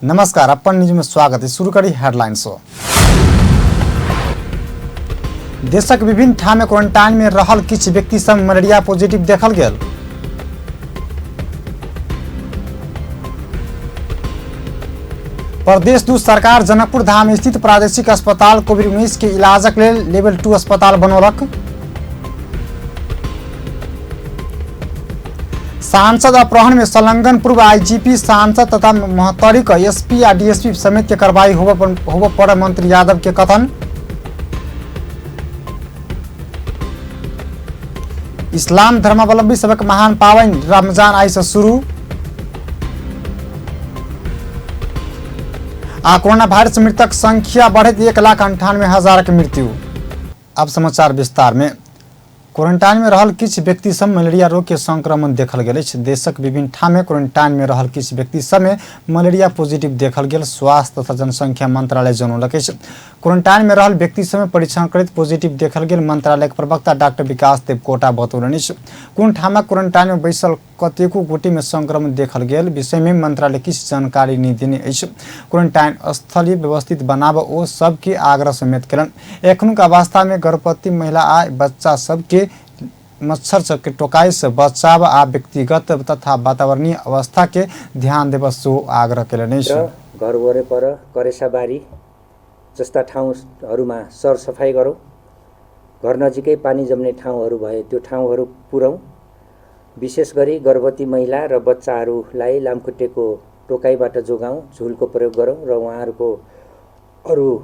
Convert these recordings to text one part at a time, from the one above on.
नमस्कार, अपन न्यूज में स्वागत है। शुरू करी हेडलाइन से। देशक विभिन्न ठाम में क्वारंटाइन में रहल किछु व्यक्ति सब मलेरिया पॉजिटिव देखल गेल। प्रदेश 2 सरकार जनकपुर धाम स्थित प्रादेशिक अस्पताल कोविड-19 के इलाजक लेल लेवल 2 अस्पताल बनौलक। सांसद अपहरण में संलग्न पूर्व आईजीपी, सांसद तथा महोत्तरी के एसपी आ डीएसपी समेत के कार्रवाई होबय पर मंत्री यादव के कथन। इस्लाम धर्मावलंबी सबक महान पावन रमजान आइ से शुरू। आ कोरोना वायरस मृतक संख्या बढ़ैत 1,98,000 के मृत्यु। अब समाचार विस्तार में। क्वारंटाइन में रहल किछु व्यक्ति सब मलेरिया रोग के संक्रमण देखल गेल अछि। देशक विभिन्न ठाम में क्वारंटाइन में रहल किछु व्यक्ति सब में मलेरिया पॉजिटिव देखल गेल स्वास्थ्य तथा जनसंख्या मंत्रालय जनौलक अछि। क्वारंटाइन में रहल व्यक्ति सब में परीक्षण करैत पॉजिटिव देखल गेल मंत्रालय के प्रवक्ता डॉक्टर विकास देवकोटा बतौलनि अछि। कोन ठामक क्वारंटाइन में बैसल कतेको गोटे में संक्रमण देखल गेल विषय में मंत्रालय किछु जानकारी नहि देने अछि। क्वारंटाइन स्थलीय व्यवस्थित बनाब ओ सबके आग्रह समेत केलनि। एखनुक अवस्था में गर्भवती महिला आ बच्चा सबके मच्छर के टोकाई से बचाव आ व्यक्तिगत तथा वातावरणीय अवस्था के ध्यान देबऽ सेहो आग्रह केलनि अछि। र घर वरपर करेसाबारी जस्ता ठाउँहरूमा सरसफाइ गरौँ। घर नजिकै पानी जम्ने ठाउँहरू भए त्यो ठाउँहरू पुरौँ। विशेष गरी गर्भवती महिला र बच्चाहरूलाई लामखुट्टेको टोकाइबाट जोगाउँ, झुलको प्रयोग गरौँ र उहाँहरूको अरू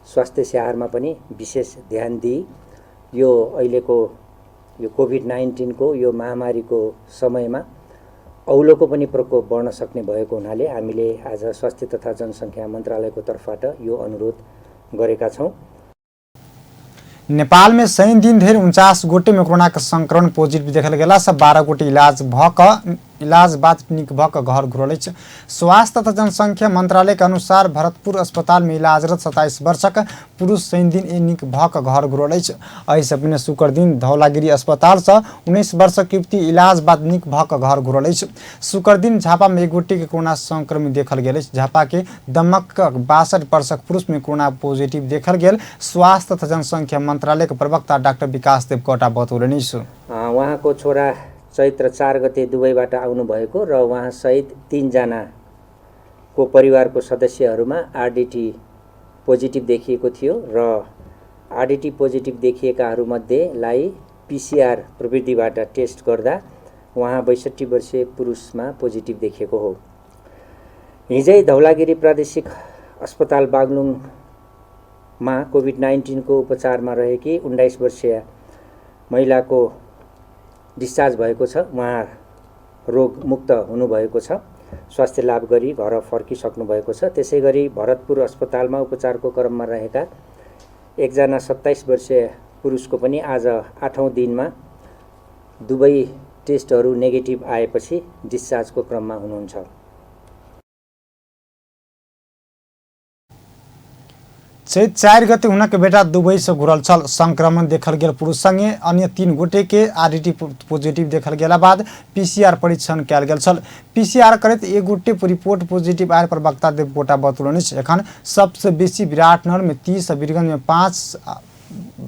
स्वास्थ्य स्याहारमा पनि विशेष ध्यान दिई यो अहिलेको यो कोभिड-19 यो महामारीको समयमा औलोको पनि प्रकोप बढ्न सक्ने भएको हुनाले हामीले आज स्वास्थ्य तथा जनसङ्ख्या मन्त्रालयको तर्फबाट यो अनुरोध गरेका छौँ। नेपाल में शनि दिन धरि 49 गोटे में कोरोना के संक्रमण पॉजिटिव देखल गेला से 12 गोटे इलाज बाद नीक भऽ कऽ घर घुरल अछि। स्वास्थ्य तथा जनसंख्या मंत्रालय के अनुसार भरतपुर अस्पताल में इलाजरत 27 वर्षक पुरुष शनि दिन नीक भऽ कऽ घर घुरल अछि। एहिसँ पहिने शुक्र दिन धौलागिरी अस्पताल से 19 वर्षक युवती इलाज बाद नीक भऽ कऽ घर घुरल अछि। शुक्र दिन झापा में एक गोटे के कोरोना संक्रमित देखल गेल अछि। झापा के दमक 62 वर्षक पुरुष में कोरोना पॉजिटिव देखल गेल स्वास्थ्य तथा जनसंख्या मंत्रालय के प्रवक्ता डॉक्टर विकास देवकोटा बतौलनि अछि। उहाँको छोरा चैत्र 4 गते दुबईबाट आउनुभएको र उहाँसहित 3 जनाको परिवारको सदस्यहरूमा आरडिटी पोजिटिभ देखिएको थियो र आरडिटी पोजिटिभ देखिएकाहरूमध्येलाई पिसिआर प्रविधिबाट टेस्ट गर्दा उहाँ 62 वर्षीय पुरुषमा पोजिटिभ देखिएको हो। हिजै धौलागिरी प्रादेशिक अस्पताल बागलुङमा कोभिड-19 को उपचारमा रहेकी 19 वर्षीय महिलाको डिस्चार्ज भएको छ। उहाँ रोगमुक्त हुनुभएको छ, स्वास्थ्य लाभ गरी घर फर्किसक्नु भएको छ। त्यसै गरी भरतपुर अस्पतालमा उपचारको क्रममा रहेका एकजना 27 वर्षीय पुरुषको पनि आज 8औं दिनमा दुवै टेस्टहरू नेगेटिभ आएपछि डिस्चार्जको क्रममा हुनुहुन्छ। चैत 4 गते हुनक बेटा दुबई से घुरल छल। संक्रमण देखल गेल पुरुष संगे अन्य 3 गोटे के आरडीटी पॉजिटिव देखल गेला बाद पीसीआर परीक्षण कयल गेल छल। पीसीआर करैत एक गोटे रिपोर्ट पॉजिटिव आयल प्रवक्ता देवकोटा बतौलनि अछि। एखन सबसे बेसी विराटनगर में 30, वीरगंज में 5,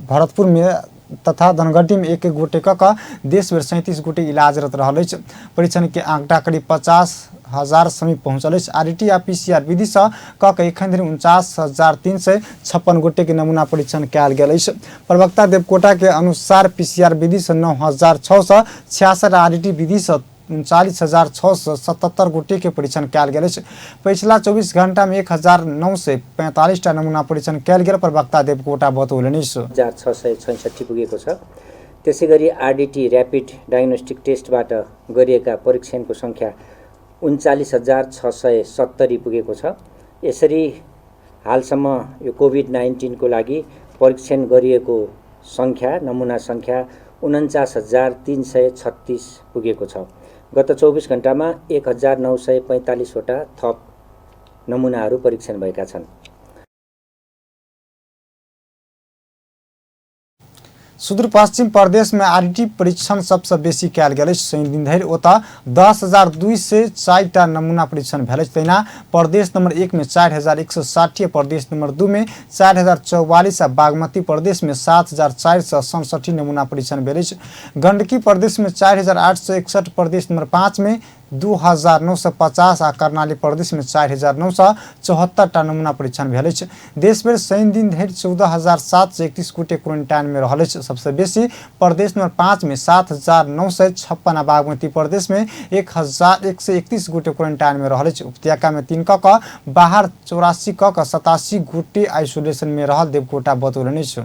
भरतपुर में तथा धनगढ़ी में 1 गोटे क देश भरि 37 गोटे इलाजरत रहल अछि। परीक्षण के आंकड़ा करीब 50,000 समीप पहुंचल अछि। आरडीटी आ पीसीआर विधि से क के एखन धरि 49,356 गोटे के नमूना परीक्षण कयल गेल अछि। प्रवक्ता देवकोटा के अनुसार पीसीआर विधि से 9,666 आरडीटी विधि से 39,677 गोटे के परीक्षण कयल गेल अछि। पछिला 24 घंटा में 1,945 टा नमूना परीक्षण कयल गेल प्रवक्ता देवकोटा बतौलनि अछि। 6,666 पुगेको छ। त्यसै गरी आरडीटी ऱ्यापिड डायग्नोस्टिक टेस्टबाट गरिएका परीक्षणको सङ्ख्या 39,670 पुगेको छ। यसरी हालसम्म यो कोभिड-19 को लागि परीक्षण गरिएको सङ्ख्या, नमुना सङ्ख्या 49,336 पुगेको छ। गत 24 घण्टामा 1,945 वटा थप नमुनाहरू परीक्षण भएका छन्। सुदूरपश्चिम प्रदेश में आरडीटी परीक्षण सबसँ बेसी कयल गेल अछि। शनि दिन धरि ओतय 10,204 टा नमूना परीक्षण भेल अछि। तहिना प्रदेश नंबर 1 में 4,160, प्रदेश नंबर 2 में 4,044 आ बागमती प्रदेश में 7,467 नमूना परीक्षण भेल अछि। गंडकी प्रदेश में 4,861, प्रदेश नंबर 5 में 2,950 आ कर्णाली प्रदेश में 4,974 टा नमूना परीक्षण भेल अछि। देशभरि शनि दिन धरि 14,731 गोटे क्वारेंटाइन में रहल अछि। सबसे बेसी प्रदेश नंबर 5 में 7,956 आ बागमती प्रदेश में 1,131 गोटे क्वारेंटाइन में रहल अछि। उपत्यका में 3 क क बाहर 84 क क 87 गोटे आइसोलेशन में रहल देवकोटा बतौलनि अछि।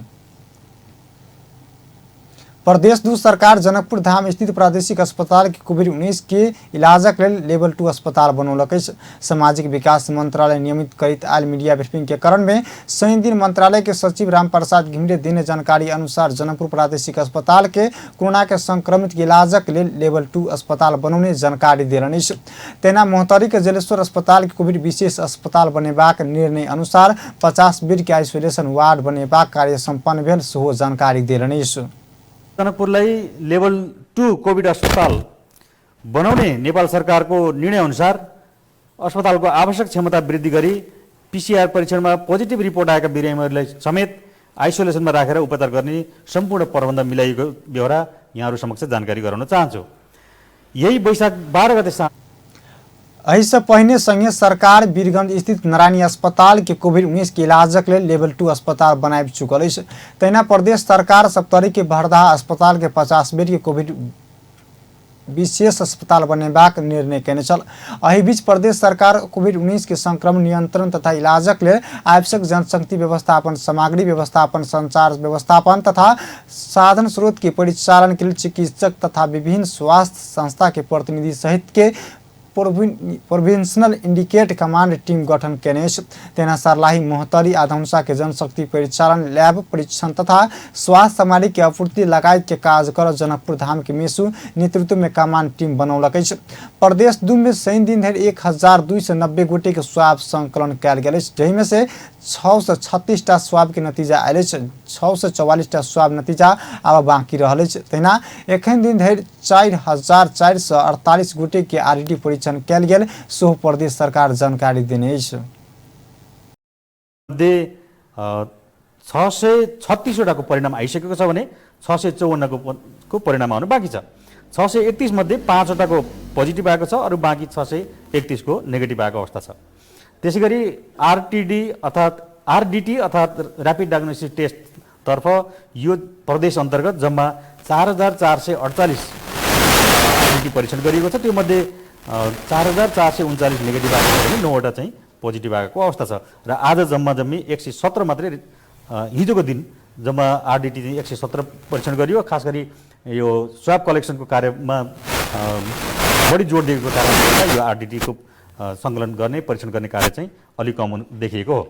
प्रदेश 2 सरकार जनकपुर धाम स्थित प्रादेशिक अस्पताल के कोविड-19 के इलाजक लेल लेवल 2 अस्पताल बनौलक अछि। सामाजिक विकास मंत्रालय नियमित करैत आयल मीडिया ब्रीफिंग के क्रम में शनि दिन मंत्रालय के सचिव राम प्रसाद घिमिरे देने जानकारी अनुसार जनकपुर प्रादेशिक अस्पताल के कोरोना के संक्रमित के इलाजक लेल लेवल 2 अस्पताल बनौने जानकारी देलनि अछि। तहिना महोत्तरी के जलेश्वर अस्पताल के कोविड विशेष अस्पताल बनेबाक निर्णय अनुसार 50 बेड के आइसोलेशन वार्ड बनेबाक कार्य सम्पन्न भेल सेहो जानकारी देलनि अछि। जनकपुरलाई लेभल 2 कोभिड अस्पताल बनाउने नेपाल सरकारको निर्णय अनुसार अस्पतालको आवश्यक क्षमता वृद्धि गरी पीसीआर परीक्षणमा पोजिटिभ रिपोर्ट आएका बिरामीहरूलाई समेत आइसोलेसनमा राखेर उपचार गर्ने सम्पूर्ण प्रबन्ध मिलाइएको बेहोरा यहाँहरू समक्ष जानकारी गराउन चाहन्छु। यही वैशाख 12 गते एहिसँ पहिने संघीय सरकार वीरगंज स्थित नारायणी अस्पताल के कोविड-19 के इलाजक लेल लेवल 2 अस्पताल बनाबि चुकल अछि। तहिना प्रदेश सरकार सप्तरी के भरदाहा अस्पताल के 50 बेड के कोविड विशेष अस्पताल बनेबाक निर्णय केने छल। एहि बीच प्रदेश सरकार कोविड-19 के संक्रमण नियंत्रण तथा इलाजक लेल आवश्यक जनशक्ति व्यवस्थापन, सामग्री व्यवस्थापन, संचार व्यवस्थापन तथा साधन स्रोत के परिचालन के लेल चिकित्सक तथा विभिन्न स्वास्थ्य संस्था के प्रतिनिधि सहित के प्रोविंशनल इंडिकेट कमांड टीम गठन केने अछि। तहिना सर्लाही, महोत्तरी आ धनुषा के जनशक्ति परिचालन, लैब परीक्षण तथा स्वास्थ्य सामग्री के आपूर्ति लगायत के काज कर जनकपुर धाम के मेसु नेतृत्व में कमांड टीम बनौलक अछि। प्रदेश 2 में शनि दिन धरि 1,290 गोटे के स्वाब संकलन कयल गेल अछि, जाहिमे से 636 टा स्वाब के नतीजा आयल अछि। 644 टा स्वाब नतीजा आब बाकी रहल अछि। तहिना एखन दिन धरि 4,448 गोटे के आरडीटी परीक्षण कयल गेल सेहो प्रदेश सरकार जानकारी देने अछि। मध्ये 636 वटाको परिणाम आइसकेको छ भने 654 को परिणाम आउनु बाँकी छ। 631 मध्ये 5 वटाको पोजिटिभ आएको छ, अरू बाँकी 631 को नेगेटिभ आएको अवस्था छ। त्यसैगरी आरटिडी अर्थात् आरडिटी अर्थात् ऱ्यापिड डायग्नोस्टिक टेस्टतर्फ यो प्रदेश अन्तर्गत जम्मा 4,448 आरडिटी परीक्षण गरिएको छ। त्योमध्ये 4,439 नेगेटिभ आएको छ भने 9 वटा चाहिँ पोजिटिभ आएको अवस्था छ र आज जम्मा जम्मी 117 मात्रै, हिजोको दिन जम्मा आरडिटी चाहिँ 117 परीक्षण गरियो। खास गरी यो स्वाब कलेक्सनको कार्यमा बढी जोड दिएको कारणले गर्दा यो आरडिटीको सङ्कलन गर्ने, परीक्षण गर्ने कार्य चाहिँ अलिक कम देखिएको हो।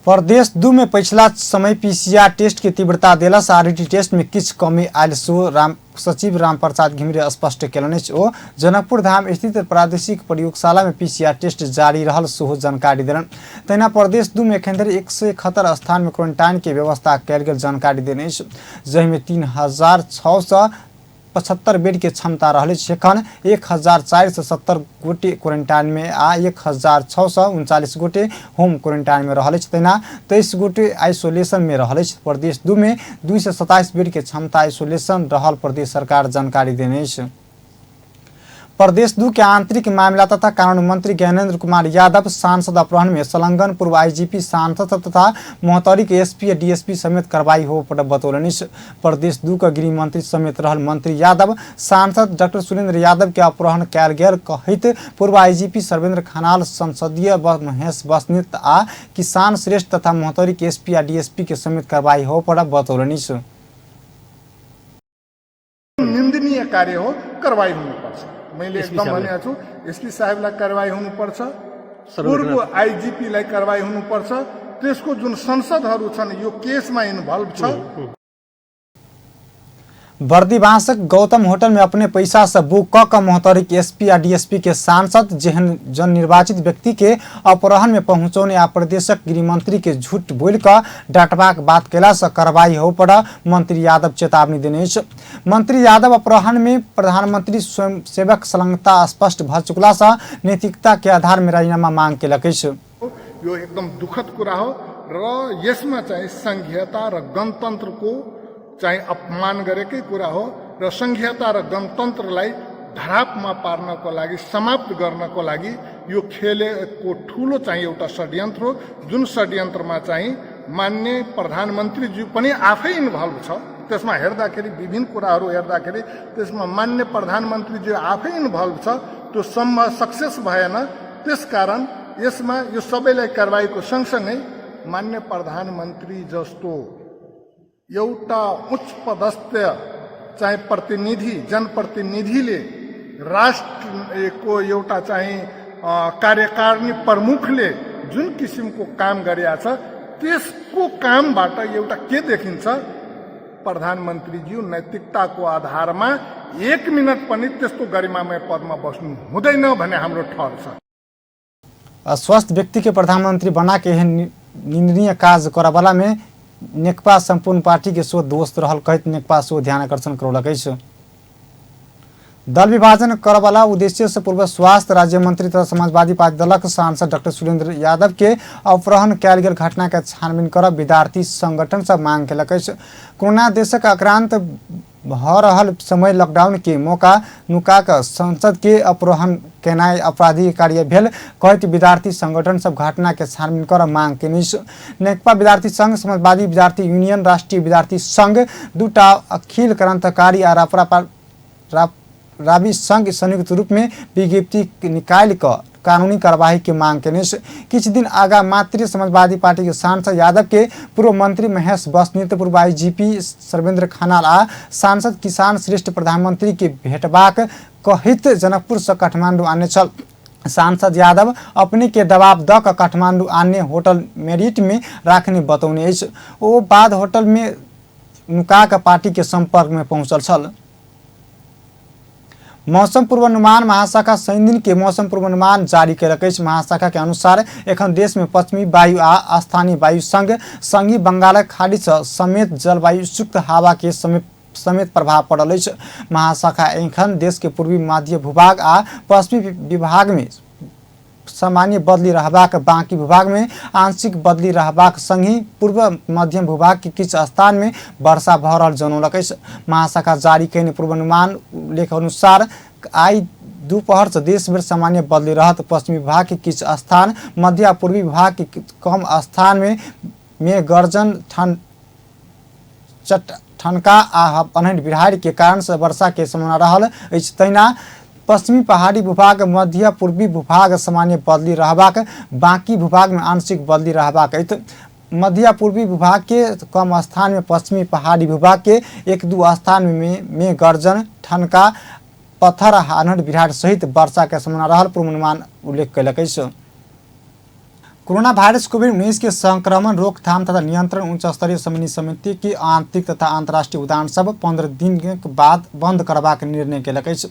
प्रदेश 2 में पछिला समय पीसीआर टेस्ट के तीव्रता देला से आरडीटी टेस्ट में किछु कमी आयल सेहो सचिव राम प्रसाद घिमिरे स्पष्ट केलनि अछि। ओ जनकपुर धाम स्थित प्रादेशिक प्रयोगशाला में पीसीआर टेस्ट जारी रहल सेहो जानकारी देलनि। तहिना प्रदेश 2 में एखन धरि 171 स्थान में क्वारेंटाइन के व्यवस्था कयल गेल जानकारी देने अछि, जाहिमे 3,675 बेड के क्षमता रहल अछि। एखन 1,470 गोटे क्वारेंटाइन में आ 1,639 गोटे होम क्वारेंटाइन में रहल अछि। तहिना 23 गोटे आइसोलेशन में रहल अछि। प्रदेश 2 में 227 बेड के क्षमता आइसोलेशन रहल प्रदेश सरकार जानकारी देने अछि। प्रदेश 2 के आंतरिक मामला तथा कानून मंत्री ज्ञानेन्द्र कुमार यादव सांसद अपहरण में संलग्न पूर्व आईजीपी, सांसद तथा महोत्तरी के एसपी आ डीएसपी समेत कार्रवाई हो पड़ल बतौलनि। प्रदेश 2 के गृह मंत्री समेत रहल मंत्री यादव सांसद डॉक्टर सुरेंद्र यादव के अपहरण कयल गेल कहैत पूर्व आईजीपी सर्वेंद्र खनाल, संसदीय महेश बस्नेत आ किसान श्रेष्ठ तथा महोत्तरी के एसपी आ डीएसपी के समेत कार्रवाई हो पड़ल बतौलनि। निन्दनीय कार्य हो, कारवाही हुनुपर्छ। मैले एकदम भनेको छु, एसपी साहेबलाई कारवाही हुनुपर्छ, पूर्व आइजिपीलाई कारवाही हुनुपर्छ, त्यसको जुन संसदहरू छन् यो केसमा इन्भल्भ छ। बर्दीबांसक गौतम होटल में अपने पैसा से बुक क क महोत्तरीक एसपी आ डीएसपी के सांसद जेहन जननिर्वाचित व्यक्ति के अपहरण में पहुंचौने आ प्रदेशक गृहमंत्री के झूठ बोलि क डांटबाक बात केला से कार्रवाई हो पर मंत्री यादव चेतावनी देने अछि। मंत्री यादव अपहरण में प्रधानमंत्री स्वयंसेवक संलग्नता स्पष्ट भ चुकला से नैतिकता के आधार में राजीनामा मांग केलक अछि। यो एकदम दुखद कुरा हो र यसमा चाहिँ संघीयता र गणतन्त्रको चाहिँ अपमान गरेकै कुरा हो र संघीयता र गणतन्त्रलाई धरापमा पार्नको लागि, समाप्त गर्नको लागि यो खेलेको ठुलो चाहिँ एउटा षड्यन्त्र हो, जुन षड्यन्त्रमा चाहिँ मान्य प्रधानमन्त्रीज्यू पनि आफै इन्भल्भ छ। त्यसमा हेर्दाखेरि विभिन्न कुराहरू हेर्दाखेरि त्यसमा मान्य प्रधानमन्त्रीज्यू आफै इन्भल्भ छ, त्यो सम्म सक्सेस भएन। त्यसकारण यसमा यो सबैलाई कारवाहीको सँगसँगै मान्य प्रधानमन्त्री जस्तो एउटा उच्च पदस्थ चाहिँ प्रतिनिधि, जनप्रतिनिधिले राष्ट्रको एउटा चाहिँ कार्यकारिणी प्रमुखले जुन किसिमको काम गरेका छ त्यसको कामबाट एउटा के देखिन्छ, प्रधानमन्त्रीज्यू नैतिकताको आधारमा एक मिनट पनि त्यस्तो गरिमामय पदमा बस्नु हुँदैन भन्ने हाम्रो ठहर छ। अस्वस्थ व्यक्ति के प्रधानमंत्री बना के एहन निंदनीय काज करबला में नेकपा संपूर्ण पार्टी के सो दोस्त रहल कहैत नेकपा सो ध्यान आकर्षण करौलक अछि। दल विभाजन करबला उद्देश्य से पूर्व स्वास्थ्य राज्य मंत्री तथा समाजवादी पार्टी दलक सांसद डॉक्टर सुरेंद्र यादव के अपहरण कयल गेल घटना के छानबीन करब विद्यार्थी संगठन सब मांग केलक अछि। कोरोना देशक आक्रांत भ रहल समय लॉकडाउन के मौका नुका क संसद के अपहरण केनाइ आपराधिक कार्य भेल कहैत विद्यार्थी संगठन सब घटना के छानबीन कर मांग केने अछि। नेकपा विद्यार्थी संघ, समाजवादी विद्यार्थी यूनियन, राष्ट्रीय विद्यार्थी संघ दूटा अखिल क्रांतिकारी आ राबी संघ संयुक्त रूप में विज्ञप्ति निकालि क कानूनी कार्यवाही के मांग केने अछि। किछु दिन आगा मातृ समाजवादी पार्टी के सांसद यादव के पूर्व मंत्री महेश बस्नेत, पूर्व आईजीपी सर्वेंद्र खनाल आ सांसद किसान श्रेष्ठ प्रधानमंत्री के भेटबाक कहित जनकपुर से काठमांडू आने छल। सांसद यादव अपने के दबाव द क काठमांडू आने होटल मेरिट में राखने बतौने अछि। ओ बाद होटल में नुका क पार्टी के संपर्क में पहुंचल छल। मौसम पूर्वानुमान महाशाखा शनिदिन के मौसम पूर्वानुमान जारी केलक अछि। महाशाखा के अनुसार एखन देश में पश्चिमी वायु आ स्थानीय वायु संग संगी बंगालक खाड़ी से समेत जलवायु युक्त हवा के समेत प्रभाव पड़ल अछि। महाशाखा एखन देश के पूर्वी मध्य भूभाग आ पश्चिमी विभाग में सामान्य बदली रहबाक, बाकी भूभाग में आंशिक बदली रहबाक संगहि पूर्व मध्यम भूभाग के किछु स्थान में वर्षा भऽ रहल जनौलक अछि। महाशाखा जारी कयने पूर्वानुमान उल्लेख अनुसार आइ दोपहर से देशभरि सामान्य बदली रहत। पश्चिमी विभाग के किछु स्थान, मध्य आ पूर्वी विभाग के कम स्थान में मेघ गर्जन, ठनका आ अन्हर बिहाड़ि के कारण से वर्षा के संभावना रहल अछि। तहिना पश्चिमी पहाड़ी भूभाग, मध्य पूर्वी भूभाग सामान्य बदली रहबाक, बाकी भूभाग में आंशिक बदली रहबाक अछि। मध्य पूर्वी भूभाग के कम स्थान में पश्चिमी पहाड़ी भूभाग के एक दू स्थान में मेघ गर्जन, ठनका, पत्थर आ अन्हर बिहाड़ि सहित वर्षा के संभावना रहल पूर्वानुमान उल्लेख कयलक अछि। कोरोना वायरस कोविड-19 के संक्रमण रोकथाम तथा नियंत्रण उच्च स्तरीय समन्वय समिति की आंतरिक तथा अंतर्राष्ट्रीय उड़ान सब 15 दिन के बाद बंद करबाक निर्णय केलक अछि।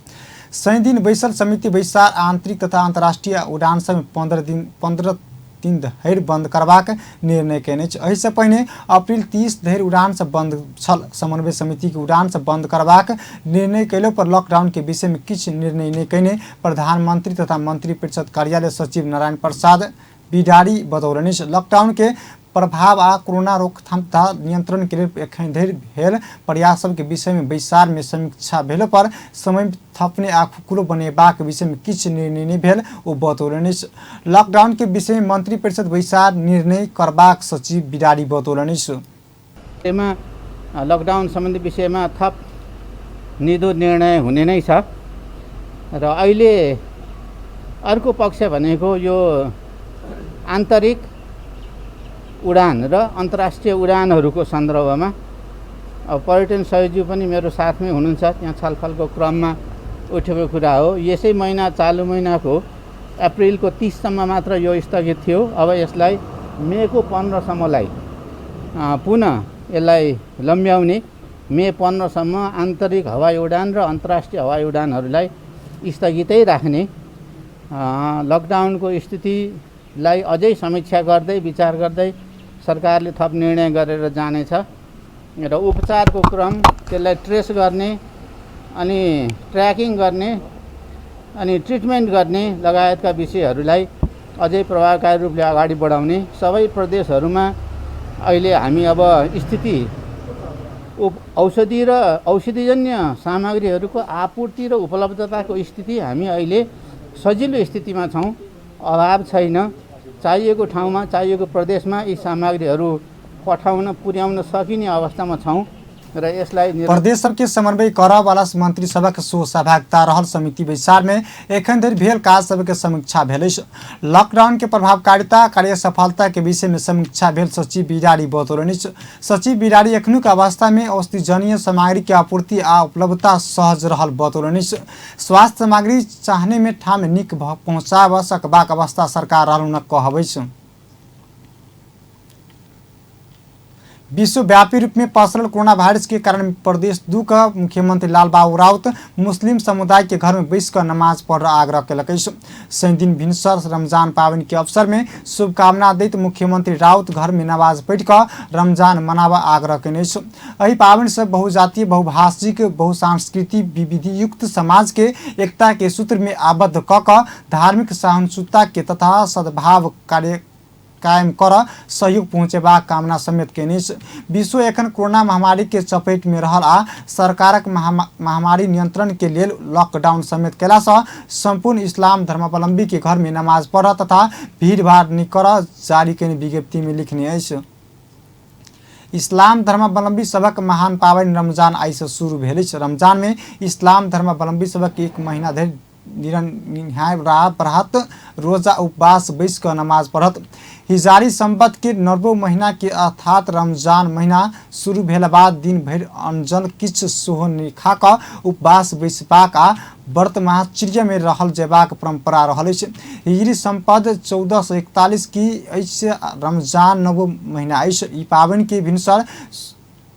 शनिदिन बैसल समिति बैसार आंतरिक तथा अंतर्राष्ट्रीय उड़ान सब 15 दिन धरि बंद करबाक निर्णय केने अछि। एहिसँ पहिने अप्रैल 30 धरि उड़ान सब बंद छल। समन्वय समिति के उड़ान सब बंद करबाक निर्णय कयलो पर लॉकडाउन के विषय में किछु निर्णय नहि कयने प्रधानमंत्री तथा मंत्री परिषद कार्यालय सचिव नारायण प्रसाद बिडारी बतौलनि अछि। लॉकडाउन के प्रभाव आ कोरोना रोकथाम तथा नियंत्रण के लेल एखन धरि भेल प्रयास सब के विषय में बैसार में समीक्षा भेलो पर समय थपने आ खुकुलो बनेबाक विषय में किछु निर्णय नहि भेल ओ बतौलनि अछि। लॉकडाउन के विषय में मंत्री परिषद बैसार निर्णय करबाक सचिव बिडारी बतौलनि अछि। एमा लकडाउन सम्बन्धी विषयमा थप निधो निर्णय हुने नै छ र अहिले अर्को पक्ष भनेको यो आन्तरिक उडान र अन्तर्राष्ट्रिय उडानहरूको सन्दर्भमा अब पर्यटन सचिव पनि मेरो साथमै हुनुहुन्छ, त्यहाँ छलफलको क्रममा उठेको कुरा हो। यसै महिना चालु महिनाको अप्रिलको 30 सम्म मात्र यो स्थगित थियो, अब यसलाई मेको 15 सम्मलाई पुनः यसलाई लम्ब्याउने मे 15 सम्म आन्तरिक हवाई उडान र अन्तर्राष्ट्रिय हवाई उडानहरूलाई स्थगितै राख्ने, लकडाउनको स्थितिलाई अझै समीक्षा गर्दै विचार गर्दै सरकारले थप निर्णय गरेर जानेछ र उपचारको क्रम त्यसलाई ट्रेस गर्ने अनि ट्र्याकिङ गर्ने अनि ट्रिटमेन्ट गर्ने लगायतका विषयहरूलाई अझै प्रभावकारी रूपले अगाडि बढाउने। सबै प्रदेशहरूमा अहिले हामी अब स्थिति औषधि र औषधिजन्य सामग्रीहरूको आपूर्ति र उपलब्धताको स्थिति हामी अहिले सजिलो स्थितिमा छौँ, अभाव छैन। चाहिएको ठाउँमा चाहिएको प्रदेशमा यी सामग्रीहरू पठाउन पुर्याउन सकिने अवस्थामा छौँ र यसलाई प्रदेश सबके समन्वय करऽ वाला मंत्री सभक सो सहभागिता रहल समिति बैसार में एखन धरि भेल काज सबके समीक्षा भेल अछि। लॉकडाउन के प्रभावकारिता कार्य सफलता के विषय में समीक्षा भेल सचिव बिरारी बतौलनि अछि। सचिव बिरारी एखनुक अवस्था में औषधिजन्य सामग्री के आपूर्ति आ उपलब्धता सहज रहल बतौलनि अछि। स्वास्थ्य सामग्री चाहने में ठाम नीक पहुँचाबऽ सकबाक अवस्था सरकार रहल हुनक कहब अछि। विश्वव्यापी रूप में पसरल कोरोना वायरस के कारण प्रदेश 2 का मुख्यमंत्री लालबाबू राउत मुस्लिम समुदाय के घर में बैस कर नमाज पढ़ आग्रह केलक अछि। शनि दिन भिनसर रमजान पाबनि के अवसर में शुभकामना दैत मुख्यमंत्री राउत घर में नमाज पढ़ि कऽ रमजान मनाबऽ आग्रह केने अछि। एहि पाबनि से बहुजातीय, बहुभाषिक, बहुसांस्कृतिक विविधयुक्त समाज के एकता के सूत्र में आबद्ध कऽ कऽ धार्मिक सहिष्णुता के तथा सद्भाव कार्य कायम कर सहयोग पहुँचेबाक कामना समेत केने अछि। विश्व एखन कोरोना महामारी के चपेट में रहल आ सरकारक महामारी नियंत्रण के लेल लॉकडाउन समेत केलासँ संपूर्ण इस्लाम धर्मावलंबी के घर में नमाज पढ़ तथा भीड़भाड़ नहि कर जारी केने विज्ञप्ति में लिखने अछि। इस्लाम धर्मावलंबी सभक महान पाबनि रमजान आइ से शुरू भेल अछि। रमजान में इस्लाम धर्मावलंबी सभक एक महीना धरि निरनिहाय बढ़त रोजा उपवास बैस कऽ नमाज पढ़त। हिजारी संवत के 9 महीना के अर्थात रमजान महीना शुरू भेला बाद दिन भरि अनजल किछु सेहो नहि खा कऽ उपवास बैसबाक आ व्रत महाचर्य में रहल जेबाक परंपरा रहल अछि। हिजरी संपद 1441 की अछि। रमजान 9 महीना अछि। ई पाबनि के भिनसर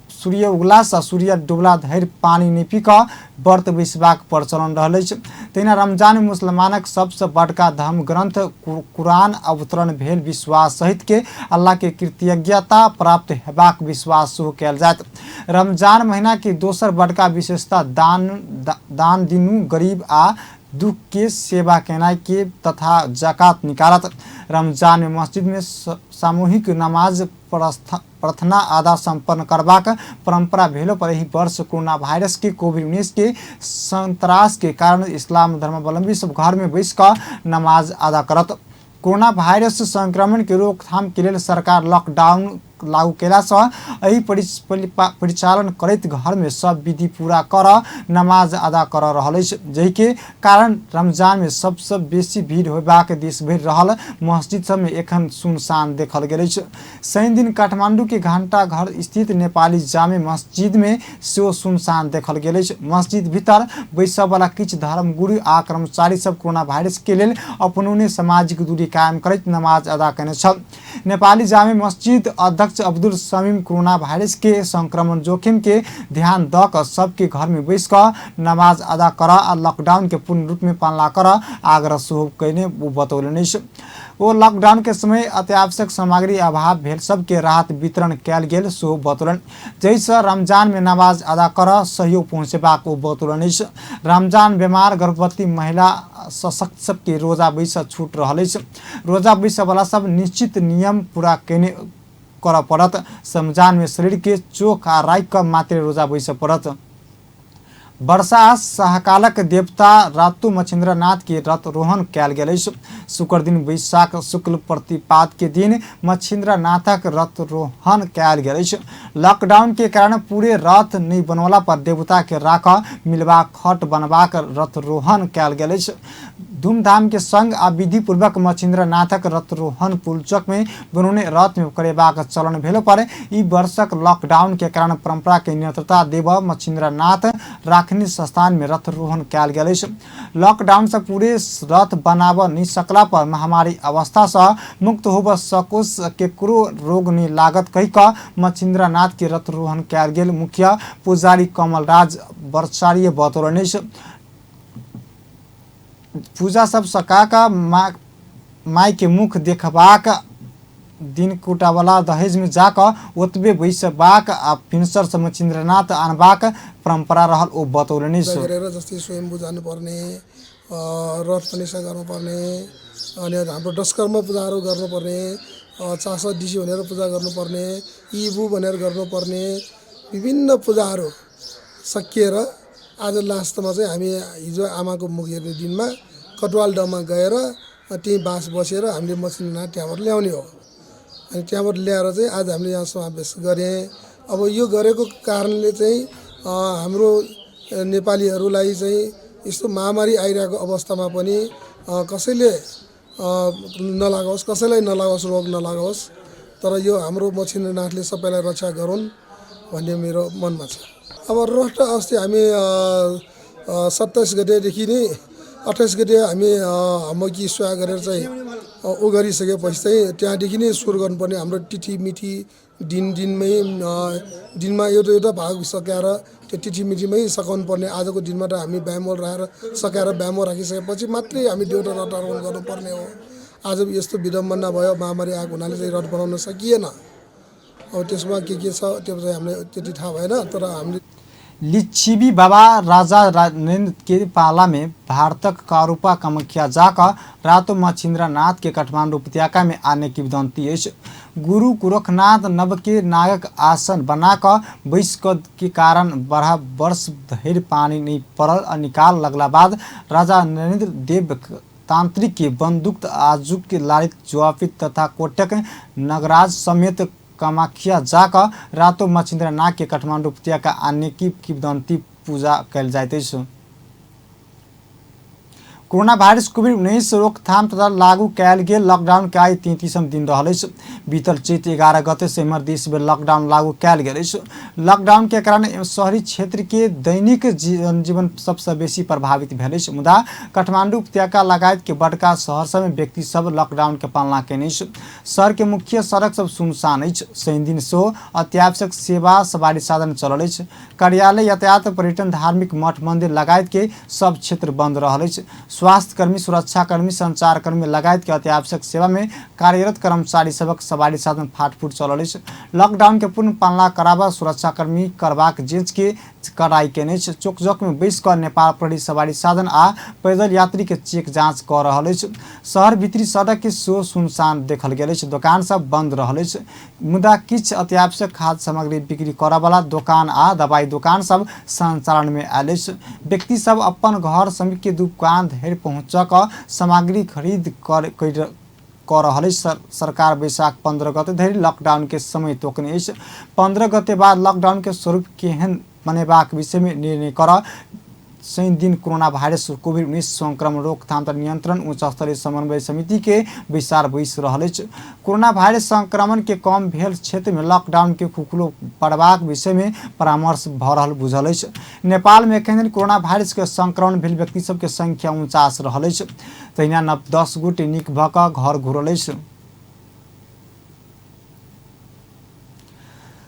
सूर्य उगला सँ सूर्य डुबला धरि पानि नहि पी कऽ व्रत बैसबाक प्रचलन रहल अछि। तहिना रमजान में मुसलमानक सबसँ बड़का धर्म ग्रंथ कुरान अवतरण भेल विश्वास सहित के अल्लाह के कृतज्ञता प्राप्त हेबाक विश्वास सेहो कयल जायत। रमजान महीना के दोसर बड़का विशेषता दान दिनू गरीब आ दुख के सेवा केनाइ के तथा जकात निकालत। रमजान में मस्जिद में सामूहिक नमाज प्रार्थना आदा संपन्न करबाक परंपरा भेलो पर एहि वर्ष कोरोना वायरस के कोविड-19 के संत्रास के कारण इस्लाम धर्मावलंबी सब घर में बैस कऽ नमाज अदा करत। कोरोना वायरस संक्रमण के रोकथाम के लेल सरकार लॉकडाउन लागू केलासँ एहि परिचालन करैत घर में सब विधि पूरा कर नमाज अदा कर रहल अछि, जाहि के कारण रमजान में सबसँ बेसी भीड़ होयबाक देश भरि रहल मस्जिद सब में एखन सुनसान देखल गेल अछि। शनि दिन काठमांडू के घंटा घर स्थित नेपाली जामे मस्जिद में सेहो सुनसान देखल गेल अछि। मस्जिद भीतर बैसऽ वाला किछु धर्मगुरु आ कर्मचारी सब कोरोना वायरस के लेल अपनौने सामाजिक दूरी कायम करैत नमाज अदा केने छल। नेपाली जामे मस्जिद अध्यक्ष अब्दुल शमीम कोरोना वायरस के संक्रमण जोखिम के ध्यान दऽ कऽ सबके घर में बैस कऽ नमाज अदा कर आ लॉकडाउन के पूर्ण रूप में पालना कर आग्रह सेहो कयने ओ बतौलनि अछि। ओ लॉकडाउन के समय अत्यावश्यक सामग्री अभाव भेल सबके राहत वितरण कयल गेल सेहो बतौलनि, जाहिसँ रमजान में नमाज अदा कर सहयोग पहुँचेबाक ओ बतौलनि अछि। रमजान बीमार, गर्भवती महिला, सशक्त सबके रोजा बैसऽ छूट रहल अछि। रोजा बैसऽ वाला सब निश्चित नियम पूरा केने करऽ पड़त। रमजान में शरीर के चोख आ राखि कऽ मात्रे रोजा बैसऽ पड़त। वर्षा आ शाहकालक देवता रातु मच्छिंद्रनाथ के रथारोहण कयल गेल अछि। शुक्र दिन वैशाख शुक्ल प्रतिपाद के दिन मच्छिंद्रनाथक रथारोहण कयल गेल अछि। लॉकडाउन के कारण पूरे रथ नहि बनौला पर देवता के राख मिलबाक खट बनबाक रथारोहण कयल गेल अछि। धूमधाम के संग आ विधिपूर्वक मच्छिन्द्रनाथक रथरोहण पुलचौक में बनौने रथ में करेबाक चलन भेलो पर ई वर्षक लॉकडाउन के कारण परंपरा के निरंतरता देव मच्छिन्द्रनाथ राखनी स्थान में रथरोहण कयल गेल अछि। लॉकडाउन से पूरे रथ बनाब नहि सकला पर महामारी अवस्था से मुक्त होब सकोस केकरो रोग नहि लागत कहि कऽ मच्छिन्द्रनाथ के रथरोहण कयल गेल मुख्य पुजारी कमलराज बरचार्य बतौलनि अछि। पूजा सब सका कऽ माई के मुख देखबाक दिन कुटावला दहेज में जाकऽ ओतबे बैसबाक आ भिनसर से मच्छिन्द्रनाथ आनबाक परंपरा रहल ओ बतौलनि। गरेर जस्तै स्वयम्भू जानुपर्ने, रथ पनि गर्नुपर्ने, अनि हाम्रो दशकर्म पूजाहरू गर्नुपर्ने, चासो डिसी भनेर पूजा गर्नुपर्ने, इबु भनेर गर्नुपर्ने विभिन्न पूजाहरू सकिएर आज लास्टमा चाहिँ हामी हिजो आमाको मुख हेर्ने दिनमा कटवाल डमा गएर त्यहीँ बास बसेर हामीले मच्छिन्द्रनाथ त्यहाँबाट ल्याउने हो। अनि त्यहाँबाट ल्याएर चाहिँ आज हामीले यहाँ समावेश गरेँ। अब यो गरेको कारणले चाहिँ हाम्रो नेपालीहरूलाई चाहिँ यस्तो महामारी आइरहेको अवस्थामा पनि कसैले नलागोस्, कसैलाई नलागोस्, रोग नलागोस्, तर यो हाम्रो मच्छिन्द्रनाथले सबैलाई रक्षा गरून् भन्ने मेरो मनमा छ। अब रथ अस्ति हामी 27 गतेदेखि नै 28 गते हामी हमकी सुहा गरेर चाहिँ उ गरिसकेपछि चाहिँ त्यहाँदेखि नै सुरु गर्नुपर्ने। हाम्रो तिथि मिति दिन दिनमै दिनमा एउटा एउटा भाग सकाएर त्यो तिथि मितिमै सकाउनु पर्ने। आजको दिनमा त हामी ब्यामोल राखेर सकाएर ब्यामो राखिसकेपछि मात्रै हामी देउता रथ आरोहण गर्नुपर्ने हो। आज यस्तो विडम्बना भयो, महामारी आएको हुनाले चाहिँ रथ बनाउन सकिएन। अब त्यसमा के के छ त्यो चाहिँ हामीलाई त्यति थाहा भएन, तर हामीले लिच्छिवी बाबा राजा नरेंद्र के पाला में भारतक कारूपा कामाख्या जाकऽ रातो मच्छिन्द्रनाथ के काठमांडू उपत्यका में आने किंवदंती अछि। गुरु गोरखनाथ नव के नागक आसन बना कऽ बैस के कारण 12 वर्ष धरि पानी नहीं पड़ल आ निकाल लगला बाद राजा नरेंद्र देव तांत्रिक के बंदूक आजुक के लालित ज्वापित तथा कोटक नगराज समेत कामाख्या जाकऽ रातो मच्छिन्द्रनाथ के काठमांडू उपत्यका आने की किंवदंती पूजा कयल जाइत अछि। कोरोना वायरस कोभिड-19 रोकथाम तथा लागू कयल गेल लॉकडाउन के आइ 33म दिन रहल अछि। बीतल चैत 11 गते से एम्हर देशभरि लॉकडाउन लागू कयल गेल अछि। लॉकडाउन के कारण शहरी क्षेत्र के दैनिक जनजीवन सबसँ बेसी प्रभावित भेल अछि। मुदा काठमांडू उपत्यका लगायत के बड़का शहर सब में व्यक्ति सब लॉकडाउन के पालना केने अछि। शहर के मुख्य सड़क सब सुनसान अछि। शनि दिन सेहो अत्यावश्यक सेवा सवारी साधन चलल अछि। कार्यालय, यातायात, पर्यटन, धार्मिक मठ मंदिर लगायत के सब क्षेत्र बंद रहल अछि। स्वास्थ्यकर्मी, सुरक्षाकर्मी, संचारकर्मी लगायत के अत्यावश्यक सेवा में कार्यरत कर्मचारी सबक सवारी साधन फाटफूट चलल अछि। लॉकडाउन के पूर्ण पालना कराबऽ सुरक्षाकर्मी करबाक जांच के कड़ाई केने अछि। चौक चौक में बैस कऽ नेपाल प्रहरी सवारी साधन आ पैदल यात्री के चेक जांच कऽ रहल अछि। शहर भीतरी सड़क के सेहो सुनसान देखल गेल अछि। दोकान सब बंद रहल अछि। मुदा किछु अत्यावश्यक खाद्य सामग्री बिक्री करऽवला दोकान आ दवाई दोकान सब संचालन में आयल अछि। व्यक्ति सब अपन घर समीप के दुकान धरि पहुँच कऽ सामग्री खरीद कर रहल अछि। सरकार वैशाख 15 गते धरि लॉकडाउन के समय तोकने अछि। 15 गते बाद लॉकडाउन के स्वरूप केहन बनेबाक विषय में निर्णय करऽ शनि दिन कोरोना वायरस कोभिड-19 संक्रमण रोकथाम तथा नियंत्रण उच्च स्तरीय समन्वय समिति के बैसार बैस रहल अछि। कोरोना वायरस संक्रमण के कम भेल क्षेत्र में लॉकडाउन के खुखलो पड़बाक विषय में परामर्श भऽ रहल बुझल अछि। नेपाल में एखन धरि कोरोना वायरस के संक्रमण भेल व्यक्ति सबके संख्या 49 रहल अछि। तहिना 10 गोटे नीक भऽ कऽ घर घुरल अछि।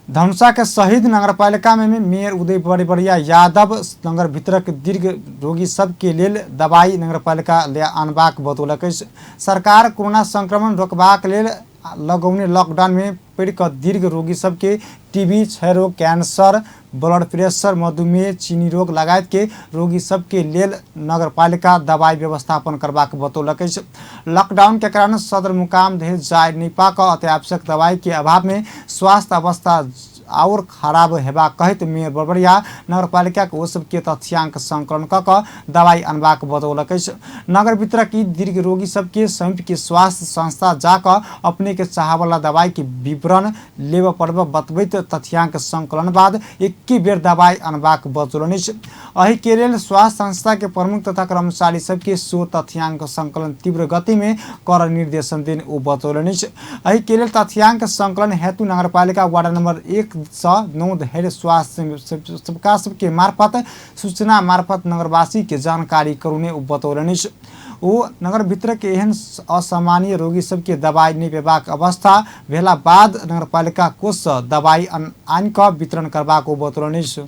धनुषा के शहीद नगरपालिका में मेयर उदय बड़बड़िया यादव नगर भीतरक दीर्घ रोगी सबके लेल दवाई नगरपालिका ले आनबाक बतौलक अछि। सरकार कोरोना संक्रमण रोकबाक लेल लगौने लॉकडाउन में पड़ि कऽ दीर्घ रोगी सबके टीबी, क्षय रोग, कैंसर, ब्लड प्रेशर, मधुमेह, चीनी रोग लगायत के रोगी सबके लेल नगरपालिका दवाई व्यवस्थापन करबाक बतौलक अछि। लॉकडाउन के कारण सदरमुकाम धरि जाय नहि पा कऽ अत्यावश्यक दवाई के अभाव में स्वास्थ्य अवस्था आओर खराब हेबाक कहैत मेयर बरबरिया नगरपालिका के ओ सबके तथ्यांक संकलन क कऽ दवाई अनबाक बतौलक अछि। नगर वितरक ई दीर्घ रोगी सबके समीप के स्वास्थ्य संस्था जाकऽ अपने के चाहवला दवाई के विवरण लेबऽ पड़ब बतबैत तथ्यांक संकलन बाद एके बेर दवाई अनबाक बतौलनि अछि। एहि के लेल स्वास्थ्य संस्था के प्रमुख तथा कर्मचारी सबके सो तथ्यांक संकलन तीव्र गति में कर निर्देशन देने ओ बतौलनि अछि। एहि के लेल तथ्यांक संकलन हेतु नगरपालिका वार्ड नंबर 1 से 9 धरि स्वास्थ्य सेवका सबके मार्फत सूचना मार्फत नगरवासी के जानकारी करौने ओ बतौलनि अछि। ओ नगर भीतर के एहन असामान्य रोगी सबके दवाई नहि पेबाक अवस्था भेला बाद नगरपालिका कोष से दवाई आनि कऽ वितरण करबाक ओ बतौलनि अछि।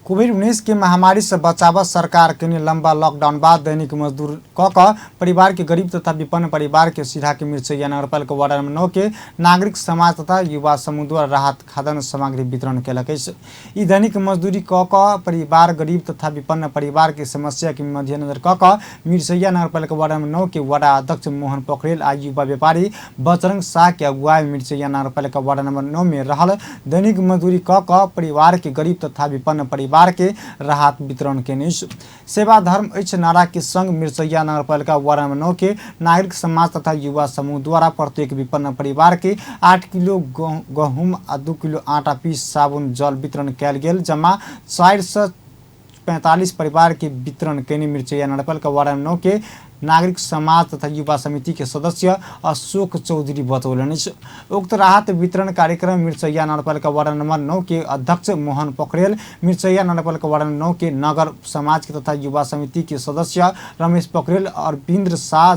कोविड-19 के महामारी से बचाव सरकार के लंबा लॉकडाउन बाद दैनिक मजदूर क कऽ परिवार के गरीब तथा विपन्न परिवार के सीधा के मिरचैया नगरपालिका वार्ड नंबर 9 के नागरिक समाज तथा युवा समूह द्वारा राहत खाद्यान्न सामग्री वितरण केलक अछि। ई दैनिक मजदूरी क कऽ परिवार गरीब तथा विपन्न परिवार के समस्या के मध्यनजर क कऽ मिरचैया नगरपालिका वार्ड नंबर 9 के वार्ड अध्यक्ष मोहन पोखरेल आ युवा व्यापारी बजरंग शाह के अगुवाई में मिरचैया नगरपालिका वार्ड नंबर 9 में रहल दैनिक मजदूरी क कऽ परिवार के गरीब तथा विपन्न परिवार के राहत वितरण केने अछि। सेवा धर्म अछि नारा के संग मिरचैया नगरपालिका वार्ड नंबर 9 के नागरिक समाज तथा युवा समूह द्वारा प्रत्येक विपन्न परिवार के 8 किलो गहूम आ 2 किलो आटा पीस साबुन जल वितरण कयल गेल। जमा 445 परिवार के वितरण केने मिरचैया नगरपालिका वार्ड नंबर 9 के नागरिक समाज तथा युवा समिति के सदस्य अशोक चौधरी बतौलनि अछि। उक्त राहत वितरण कार्यक्रम मिरचैया नगरपालिका वार्ड नंबर 9 के अध्यक्ष मोहन पोखरेल, मिरचैया नगरपालिका वार्ड नंबर 9 के नगर समाज के तथा युवा समिति के सदस्य रमेश पोखरेल, अरविंद्र शाह,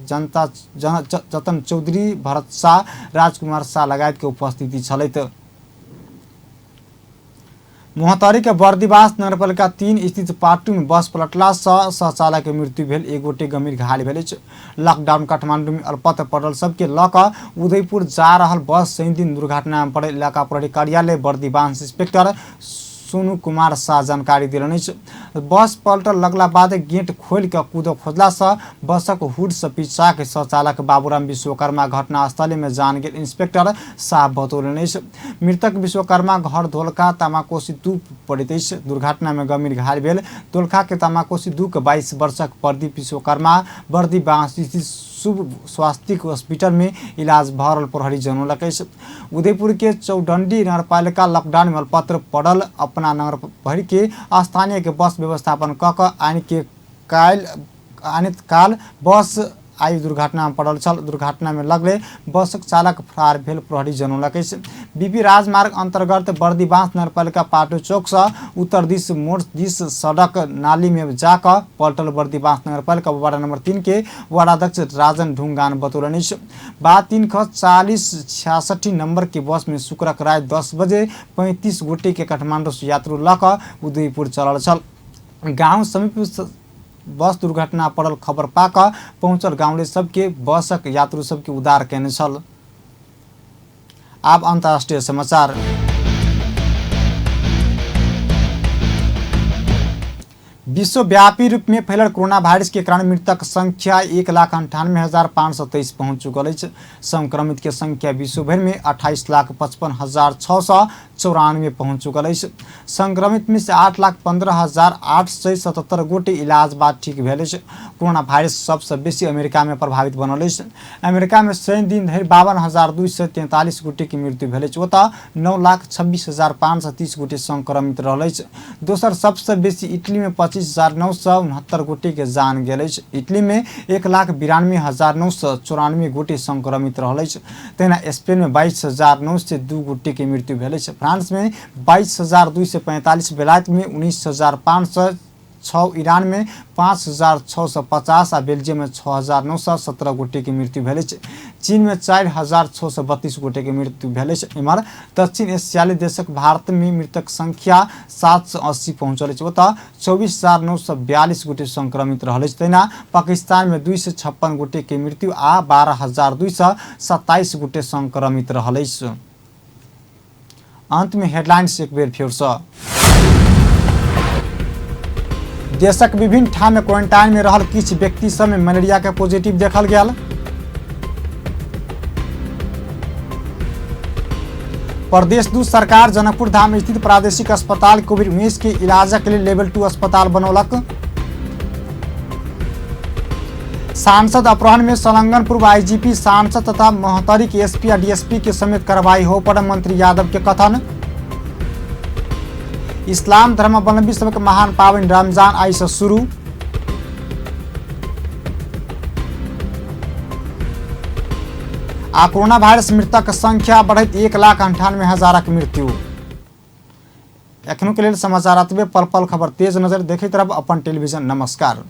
जनता जतन चौधरी, भरत शाह, राजकुमार शाह लगायत के उपस्थिति छलैत। मोहतरी के बर्दिवास नगरपालिका 3 स्थित पाटू में बस पलटला से सहचालक के मृत्यु भेल, एक गोटे गंभीर घायल भेल अछि। लॉकडाउन काठमांडू में अलपत्र पड़ल सबके लऽ कऽ उदयपुर जा रहल बस शनिदिन दुर्घटना में पड़ल इलाका प्रहरी कार्यालय बर्दिवास इंस्पेक्टर सोनू कुमार शाह जानकारी देलनि अछि। बस पलटल लगला बाद गेट खोलि कऽ कूदऽ खोजला से बसक हुड से पीछा के सहचालक बाबूराम विश्वकर्मा घटनास्थल में जान गेल इंस्पेक्टर शाह बतौलनि अछि। मृतक विश्वकर्मा घर धोलखा तामाकोशी 2 पड़ैत अछि। दुर्घटना में गंभीर घायल भेल दोलखा के तामाकोशी 2 के 22 वर्षक प्रदीप विश्वकर्मा बर्दिवास स्थित शुभ स्वास्तिक हॉस्पिटल में इलाज भऽ रहल प्रहरी जनौलक अछि। उदयपुर के चौडंडी नगरपालिका लॉकडाउन में अलपत्र पड़ल अपना नगर भरि के स्थानीय के बस व्यवस्थापन कऽ कऽ आनित काल बस आई दुर्घटना में पड़ल छल। दुर्घटना में लगले बसक चालक फरार भेल प्रहरी जनौलक अछि। बीपी राजमार्ग अंतर्गत बर्दिवास नगरपालिका पाटो चौक से उत्तर दिस मोड़ दिस सड़क नाली में जाकऽ पलटल बर्दिवास नगरपालिका वार्ड नंबर 3 के वार्डाध्यक्ष राजन ढुंगान बतौलनि अछि। बाद 3 ख 4066 नंबर के बस में शुक्रक राति 10 बजे 35 गोटे के काठमांडू से यात्रु लऽ कऽ उदयपुर चलल छल। गाँव समीप बस दुर्घटना पड़ल खबर पाकऽ पहुँचल गाँवले सबके बसक यात्रु सबके उद्धार केने छल। आब अंतर्राष्ट्रीय समाचार। विश्वव्यापी रूप में फैलल कोरोना वायरस के कारण मृतक संख्या 1,98,523 पहुंच चुकल अछि। संक्रमित के संख्या विश्वभर में 28,55,694 पहुंच चुकल अछि। संक्रमित में से 8,15,877 गोटे इलाज बाद ठीक भेल अछि। कोरोना वायरस सबसे बेसी अमेरिका में प्रभावित बनल अछि। अमेरिका में शनि दिन धरि 52,243 गोटे के मृत्यु भेल अछि। ओतऽ 9,26,530 गोटे संक्रमित रहल अछि। दोसर सबसे बेसी इटली में 25,969 गोटे के जान गेल अछि। इटली में 1,92,994 गोटे संक्रमित रहल अछि। तहिना स्पेन में 22,902 गोटे के मृत्यु भेल अछि। फ्रांस में 22,245, बेलायत में 19,506, ईरान में 5,650 आ बेल्जियम में 6,917 गोटे के मृत्यु भेल अछि। चीन में 4,632 गोटे के मृत्यु भेल अछि। एम्हर दक्षिण एशियाली देशक भारत में मृतक संख्या 780 पहुंचल अछि। ओतऽ 24,942 गोटे संक्रमित रहल अछि। तहिना पाकिस्तान में 256 गोटे के मृत्यु आ 12,227 गोटे संक्रमित रहल अछि। अंत में हेडलाइंस एक बेर फेर से। देशक विभिन्न ठाम में क्वारंटाइन में रहल किछु व्यक्ति सब में मलेरिया के पॉजिटिव देखल गेल। प्रदेश 2 सरकार जनकपुर धाम स्थित प्रादेशिक अस्पताल कोविड-19 के इलाजक लेल लेवल 2 अस्पताल बनौलक। सांसद अपहरण में संलग्न पूर्व आईजीपी, सांसद तथा महोत्तरी के एसपी आ डीएसपी के समेत कार्रवाई हो पर मंत्री यादव के कथन। इस्लाम धर्मावलंबी सबके महान पावन रमजान आई से शुरू। आ कोरोना वायरस मृतक संख्या बढ़ैत 1,98,000 मृत्यु। एखनुक लेल समाचार अतबे। पल पल खबर तेज नजर देखैत रहब अपन टेलीविजन। नमस्कार।